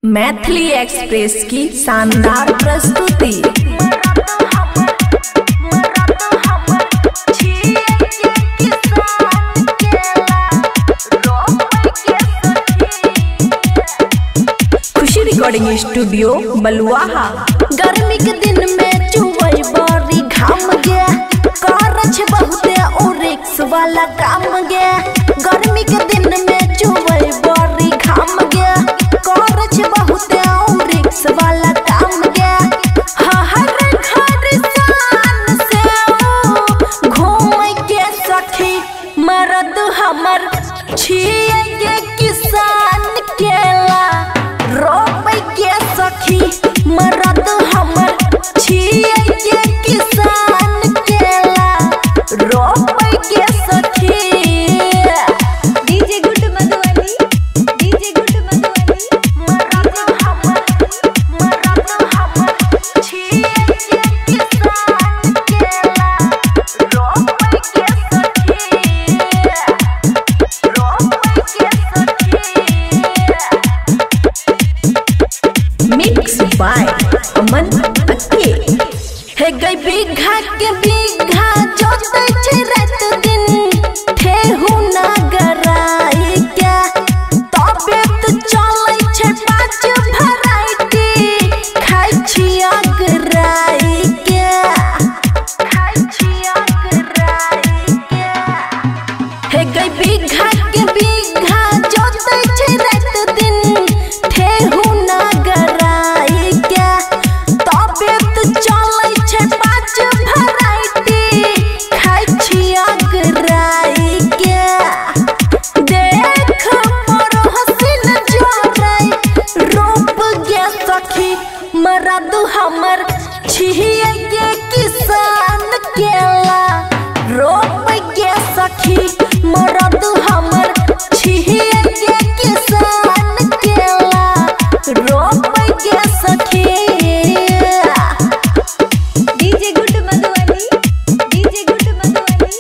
Maithili express की शानदार प्रस्तुति। खुशी रिकॉर्डिंग स्टूडियो बलुआहा। गर्मी के दिन में चुवई बड़ी घाम गे, करछ बहुते ओरिक्स वाला काम गे। गर्मी के दिन में चुवई बड़ी घाम गे, करछ बहुते ओरिक्स वाला काम गे। हर घर शान से घूम के सखी, मर्द हमर छिए गे किसान केला रोपै के सखी। मर्द हमर छिए गे किसान केला रोपै के सखी। DJ good Madhubani, DJ good Madhubani. मर्द हमर छिए गे किसान केला रोपै के सखी, रोपै के सखी। मिक्स बाय अमन अक्के। हे गई बीघा के बीघा जोतै छै रात दिन, ठेहु ना गराई के। तबे त चलै छै 5 वैरायटी, खाइ छी अगराई के, खाइ छी अगराई के। हे गई बीघा के बीघा जोतै छै रात दिन, ठेहु ना गराई के। तबे त चलै छै 5 वैरायटी, खाइ छी अगराई के। देख पड़ोसिन जोरै रोप गे सखी, मर्द हमर छिए गे किसान केला रोप गे सखी। मर्द हमर छिए गे किसान केला रोप गे सखी। DJ good Madhubani, DJ good Madhubani.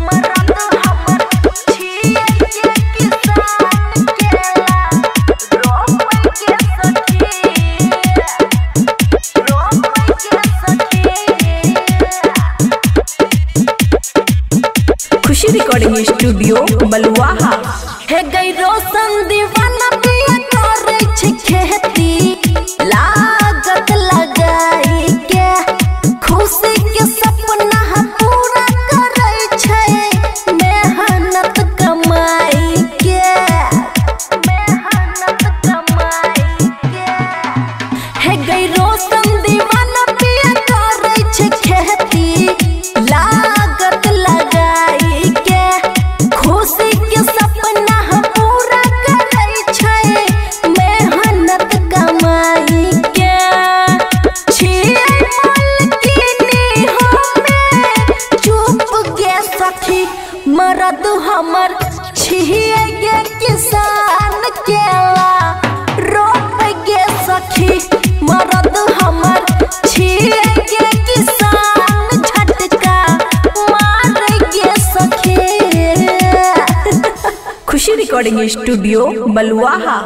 मर्द हमर छिए गे किसान केला रोपै के सखी, रोपै के सखी। खुशी रिकॉर्डिंग स्टूडियो बलुआहा। हे गई रोशन दीवाना पिया करै छै खेती, लागत लगाई के। खुशी के सपना पूरा करै छै मेहनत कमाई के, मेहनत कमाई के। हे गई रोशन दीवाना पिया करै छै खेती, लागत लगाई के। खुशी के सपना पूरा करै छै मेहनत कमाई के। छियै मालकिनी हमे चुप गे सखी, मर्द हमर छिए गे किसान केला रोप गे सखी। मर्द हमर छिए गे किसान झटका मार गे सखी। खुशी रिकॉर्डिंग स्टूडियो बलुआहा।